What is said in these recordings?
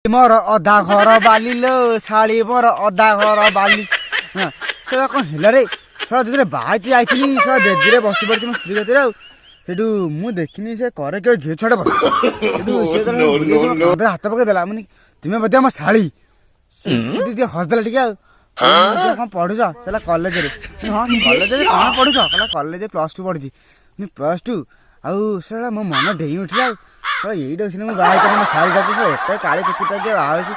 ମୋର ଅଧା ଘର ବାଲି ଲୋ, ଶାଳୀ ମୋର ଅଧା ଘର ବାଲି। ହଁ, ସେଟା କ'ଣ ହେଲା ରେ ଶଳା? ଯେତେବେଳେ ବାହାରିକି ଯାଇଥିଲି ଶଳା, ବେଦିରେ ବସି ପଡ଼ିଛି ମୋ ସ୍ତ୍ରୀ କତିରେ। ଆଉ ସେଠୁ ମୁଁ ଦେଖିନି ସେ କରେ କେବେ ଝିଅ ଛୁଆଟା ବସି। ସେଠୁ ସେ ଯେତେବେଳେ ହାତ ପକେଇ ଦେଲା, ମାନେ ତୁମେ ବୋଧେ ଆମ ଶାଳୀ। ସେଠି ଟିକେ ହସିଦେଲା ଟିକେ। ଆଉ କଣ ପଢୁଛ? ସେ କଲେଜରେ। ହଁ, କଲେଜରେ କଣ ପଢୁଛ? କହିଲା, କଲେଜରେ +2 ପଢୁଛି ମୁଁ, +2। ଆଉ ସେଟା ମୋ ମନ ଡେଇଁ ଉଠିଲା। ଆଉ ଶଳା, ଏଇଟା ସିନା ମୁଁ ବାହା ହେଇଥାନ୍ତି ମୋ ଶାଳୀଟାକୁ। ଶଳା, ଏଟା କାଳି କୁତିଟା କିଏ ବାହା ହେଇଛି?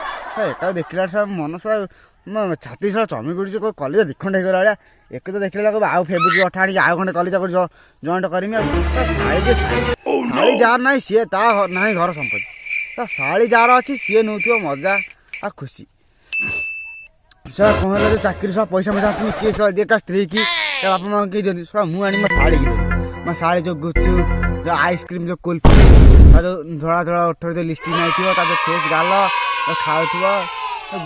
ଏଟା ଦେଖିଲା ଶଳା, ମନ ଶଳା, ମୋ ଛାତି ଶଳା ଚମି ପଡୁଛି। କୋଉ କଲେଜ ଦିଖଣ୍ଡ ହେଇଗଲା ଭଳିଆ। ଏକ ତ ଦେଖିଲା ବେଳକୁ ଆଉ ଫେବ୍ରିକ ଅଠା ଆଣିକି ଆଉ ଖଣ୍ଡେ କଲେଜ ଜଏଣ୍ଟ କରିମି। ଆଉ ଶାଳୀ ଯେ ଶାଳୀ, ଶାଳୀ ଯାହାର ନାହିଁ ସିଏ ତା ନାହିଁ ଘର ସମ୍ପତ୍ତି। ତା ଶାଳୀ ଯାହାର ଅଛି ସିଏ ନେଉଥିବ ମଜା ଆଉ ଖୁସି। ଶଳା, କ'ଣ ହେଲା ଯୋଉ ଚାକିରି ଶଳା, ପଇସା ମଜା କିଏ ଶଳା ଦିଏ? କା ସ୍ତ୍ରୀ କି ତା ବାପା ମାଆଙ୍କୁ କିଏ ଦିଅନ୍ତି? ଶଳା, ମୁଁ ଆଣି ମୋ ଶାଳୀକି ଦେବି। ମୋ ଶାଳୀ ଯୋଉ ଗୁପଚୁପ, ଯୋଉ ଆଇସ୍କ୍ରିମ୍, ଯୋଉ କୁଲଫି, ତା ଯୋଉ ଧଳା ଧଳା ଓଠରେ ଯୋଉ ଲିପଷ୍ଟିକ୍ ନାଇଥିବ, ତା ଯୋଉ ଫେସ୍ ଗାଲ ଖାଉଥିବ,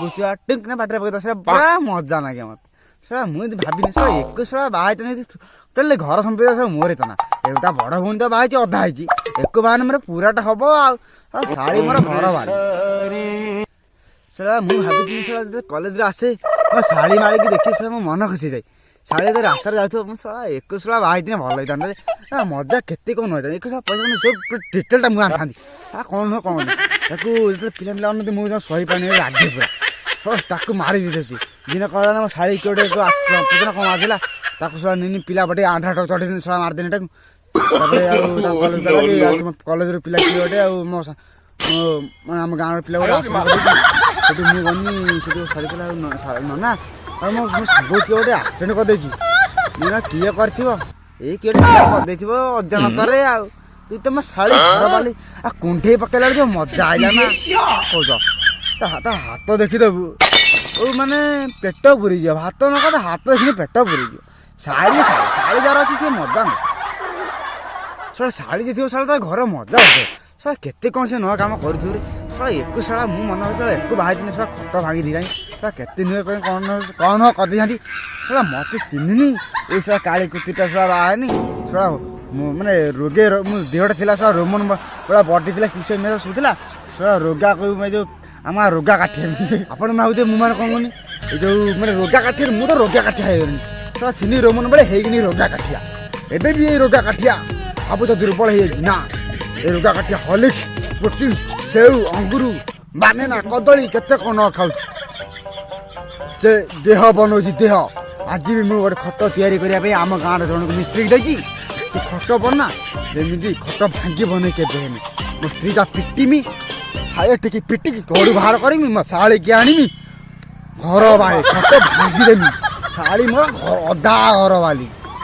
ଗୁପଚୁପ ଟିଙ୍କ୍ ନା ପାଟିରେ ପକେଇଥିବ, ସେଟା ପୁରା ମଜା ଲାଗେ ମତେ। ଶଳା, ମୁଁ ଏମିତି ଭାବିନି ଶଳା, ଏକ ଶଳା ବାହା ହେଇଥାନ୍ତି ଟୋଟାଲି ଘର ସମ୍ପତ୍ତି ସବୁ ମୋର ହେଇଥାନ୍ତା। ଏବେ ତା ବଡ଼ ଭଉଣୀ ତ ବାହା ହେଇଛି, ଅଧା ହେଇଛି। ଏକ ବାହାନ ମୋର ପୁରାଟା ହବ। ଆଉ ଶାଳୀ ମୋର ଘର ବାଲି। ଶଳା, ମୁଁ ଭାବିଥିଲି ଶଳା, ଯେତେବେଳେ କଲେଜରେ ଆସେ ମୋ ଶାଳୀ ମାଳିକି ଦେଖି ଶଳା, ମୋ ମନ ଖୁସି ହେଇଯାଏ। ଶାଳୀ ଯେତେବେଳେ ରାସ୍ତାରେ ଯାଉଥିବ, ମୁଁ ଶଳା ଏକ ଶଳା ବାହା ହେଇଥିଲେ ଭଲ ହେଇଥାନ୍ତା, ମଜା କେତେ କ'ଣ ହେଇଥାନ୍ତା। ଏକ ଶଳା ପଇସା ସବୁ ଡିଟେଲଟା ମୁଁ ଆଣିଥାନ୍ତି। କ'ଣ ନୁହଁ, କ'ଣ ନୁହଁ। ତାକୁ ଯେତେବେଳେ ପିଲା ପିଲା ଆଣନ୍ତି, ମୁଁ ସହିପାରୁନି, ରାଗେ ପୁରା। ଶଳା, ତାକୁ ମାରି ଦେଇଛି। ଦିନ କହିଲା ମୋ ଶାଳୀ କିଏ ଗୋଟେ କ'ଣ ମାରିଥିଲା ତାକୁ। ଶଳା, ନିନି ପିଲା ପଟେ ଆନ୍ଧ୍ରା ଚଢ଼େଇ ଶଳା ମାରିଦେନି ତାକୁ। ତାପରେ ଆଉ ତାକୁ କଲେଜ ଗଲା କି ତୁମ କଲେଜର ପିଲା କିଏ ଗୋଟେ, ଆଉ ମୋ ମାନେ ଆମ ଗାଁର ପିଲା ଗୋଟେ ଆକ୍ସିଡେଣ୍ଟ କରିଦେଇଛି। ସେଠୁ ମୁଁ ଗନି, ସେଠୁ ଶାଳୀ କହିଲା, ଆଉ ନନା, ଆଉ ମୋ ମୋ ସାଙ୍ଗକୁ କିଏ ଗୋଟେ ଆକ୍ସିଡେଣ୍ଟ କରିଦେଇଛି। ମୁଁ ନା, କିଏ କରିଥିବ? ଏଇ କିଏ ଗୋଟେ କରିଦେଇଥିବ ଅଜାଣତରେ। ଆଉ ତୁ ତ ମୋ ଶାଳୀ ଘର ବାଲି। ଆଉ କୁଣ୍ଢେଇ ପକେଇଲା ବେଳେ ଯୋଉ ମଜା ଆଇଲା ନା କହୁଛ, ତା ହାତ ଦେଖିଦେବୁ ଓ ମାନେ ପେଟ ପୁରିଯିବ। ଭାତ ନ କଥା ହାତ ଦେଖିଲେ ପେଟ ପୁରିଯିବ। ଶାଳୀ ଶାଳୀ ଶାଳୀ ଯାହାର ଅଛି ସେ ମଜା ନୁହଁ। ଶଳା, ଶାଳୀ ଯେ ଥିବ ଶଳା, ତା ଘର ମଜା ଆସୁଥିବ। ଶଳା, କେତେ କ'ଣ ସେ ନୂଆ କାମ କରୁଥିବ ରେ ଶଳା। ଏକୁ ଶଳା ମୁଁ ମନ ଶଳା, ଏକୁ ବାହା ହେଇଥିଲେ ଶଳା, ଖଟ ଭାଙ୍ଗି ଦେଇଥାନ୍ତି। ଶଳା, କେତେ ନୁହେଁ କ'ଣ କ'ଣ ନୂଆ କରିଦେଇଥାନ୍ତି। ଶଳା, ମତେ ଚିହ୍ନିନି ଏଇ ଶଳା କାଳି କୁତିଟା। ଶଳା, ବାହା ହେଇନି ଶଳା। ମୁଁ ମାନେ ରୋଗେ ମୁଁ ଦେହଟା ଥିଲା ଶଳା, ରୋମନ ପୁରା ବଡି ଥିଲା, ସିକ୍ସ ସବୁ ଥିଲା। ଶଳା, ରୋଗା କହିବୁ, ଏ ଯୋଉ ଆମ ରୋଗା କାଠିଆ। ଆପଣ ଭାବୁଥିବେ ମୁଁ ମାନେ କ'ଣ କହୁନି, ଏ ଯୋଉ ମାନେ ରୋଗା କାଠିଆରେ ମୁଁ ତ ରୋଗା କାଠିଆ ହେଇଗଲିଣି। ଶଳା, ଥିଲି ରୋମନ ବେଳେ ହେଇଗନି ରୋଗା କାଠିଆ। ଏବେ ବି ଏଇ ରୋଗା କାଠିଆ। ଭାବୁଛ ଦୁର୍ବଳ ହେଇଯାଇଛି ନା? ଏ ରୋଗା କାଠିଆ ହର୍ଲିକ୍ସ, ପ୍ରୋଟିନ୍, ସେଉ, ଅଙ୍ଗୁରୁ, ବାନେନା, କଦଳୀ କେତେ କ'ଣ ନ ଖାଉଛି। ସେ ଦେହ ବନଉଛି ଦେହ। ଆଜି ବି ମୁଁ ଗୋଟେ ଖଟ ତିଆରି କରିବା ପାଇଁ ଆମ ଗାଁର ଜଣକୁ ମିସ୍ତ୍ରୀ ଦେଇଛି। ତୁ ଖଟ ବନା, ଯେମିତି ଖଟ ଭାଙ୍ଗି ବନେଇ କେବେ ହେନି। ମୋ ସ୍ତ୍ରୀଟା ପିଟିମି, ଛାୟା ଟିକେ ପିଟିକି ଘରୁ ବାହାର କରିମି, ମୋ ଶାଳୀକି ଆଣିମି। ଘର ବାଲି ଖଟ ଭାଙ୍ଗିଦେମି। ଶାଳୀ ମୋର ଅଧା ଘର ବାଲି।